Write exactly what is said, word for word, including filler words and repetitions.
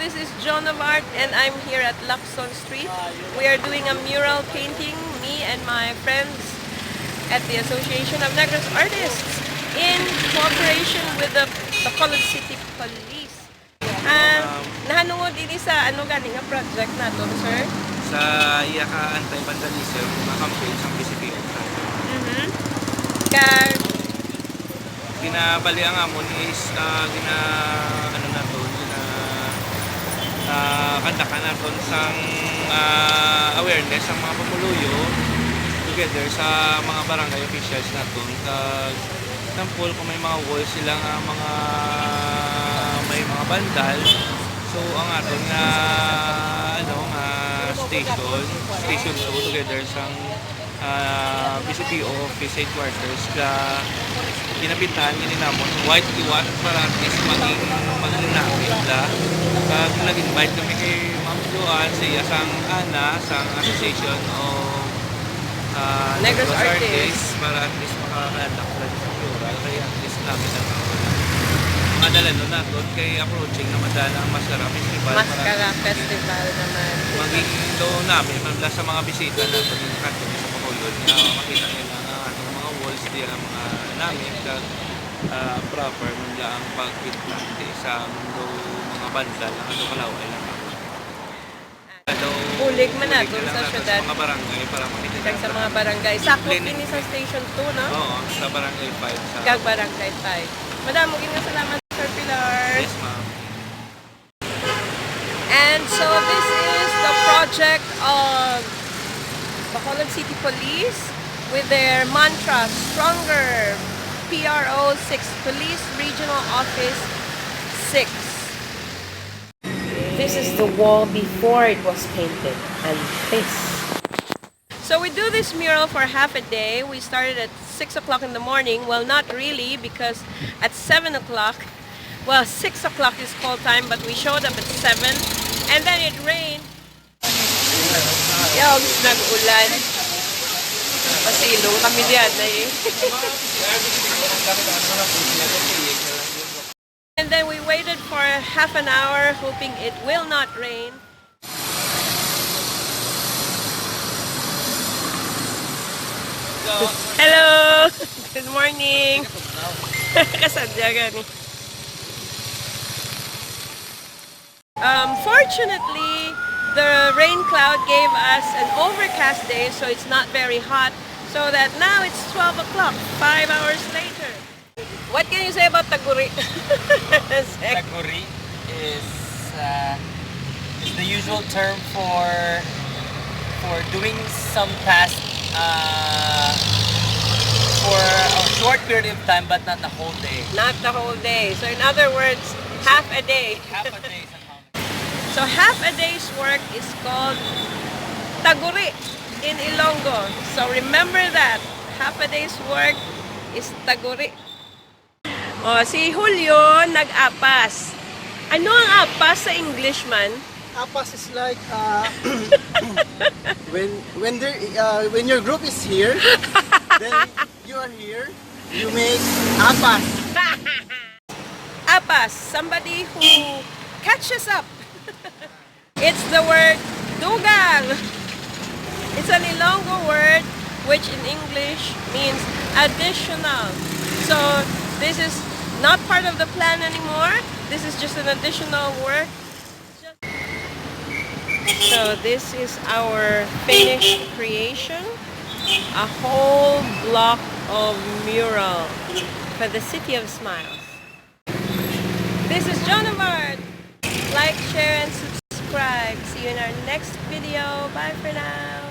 This is Joan of Arc, and I'm here at Lacson Street. We are doing a mural painting, me and my friends at the Association of Negros Artists, in cooperation with the Bacolod City Police. Ah, nahanungod ini sa ano gani nga project naton, sir? Sa iya ka anti-vandalism nga campaign sa B C P O. Mhm. Ka- Ginabali ang amon is, ah, gina-, ano naton, gina-, ah, kandakan naton sang, ah, awareness ang mga pumuluyo together sa mga barangay officials naton. Kag example, kung may mga walls sila nga mga, may mga bandal, so ang aton nga, ano, nga station, station two together sang, ah, B C P O office headquarters ka ginapintahan gini namon white liwat para at least maging, maging namit la. Kag nag-invite kami kay Ma'am Joanne sa iya sang ana sang Association of, ah, Negros Negros Artists. Artists para at least makakadaklan sa plural, kaya at least namin ang madala nun naton kay approaching na madala ang Mascara Festival. Mascara Festival naman. Maging do namin, man lang sa mga bisita na pag-ikat sa Bacolod, nga makita nila ang ating mga walls, di ang mga namin, kag, ah, proper man lang ang pagpinta, di sa mundo mga bandal, ang ano, kalaway lang. Bulig man naton sa syudad. Sa mga barangay para makita. Kag sa mga barangay. Sakop ini sa Station two, no? Oo, sa Barangay five sa Kag Barangay five. Madamo gid nga salamat, Sir Pilar. Yes, ma'am. And so this is the project of Bacolod City Police with their mantra, Stronger, P R O six, Police Regional Office six. This is the wall before it was painted, and this. So we do this mural for half a day. We started at six o'clock in the morning. Well, not really, because at seven o'clock, well, six o'clock is call time, but we showed up at seven, and then it rained. Yo, nag-ulan. Pasilong kami diyan eh. And then we waited for half an hour hoping it will not rain. Hello! Good morning! Kasadya gani. Um, fortunately, the rain cloud gave us an overcast day, so it's not very hot. So that now it's twelve o'clock, five hours later. What can you say about taguri? Sek? Taguri is, uh, is the usual term for, for doing some task, uh, for a short period of time, but not the whole day. Not the whole day. So in other words, half a day. Half a day somehow. So half a day's work is called taguri in Ilonggo. So remember that. Half a day's work is taguri. Oh, si Julio nag-apas. Ano ang apas sa English man? Apas is like, uh, when, when there, uh, when your group is here, then you are here, you make apas. Apas, somebody who catches up. It's the word dugang. It's an Ilonggo word which in English means additional. So this is not part of the plan anymore. This is just an additional work. So this is our finished creation. A whole block of mural for the City of Smiles. This is Joan of Arc. Like, share, and subscribe. See you in our next video. Bye for now.